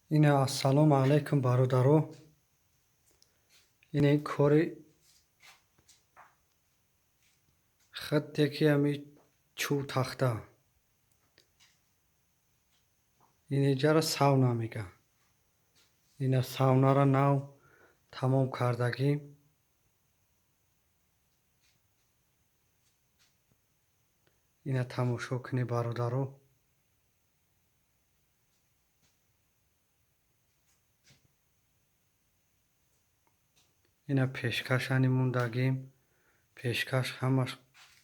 Ина ассалому алайкум, бародаро. Ине кори хатте ки ами чӯб тахта. Инеҷара сауна мега. Ина саунара нав тамом кардагӣ. Ина тамошо кунед, бародаро. Ина пешкашани мондагим. Пешкаш ҳамаш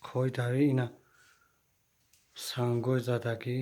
қоидави, ина сангои задагӣ.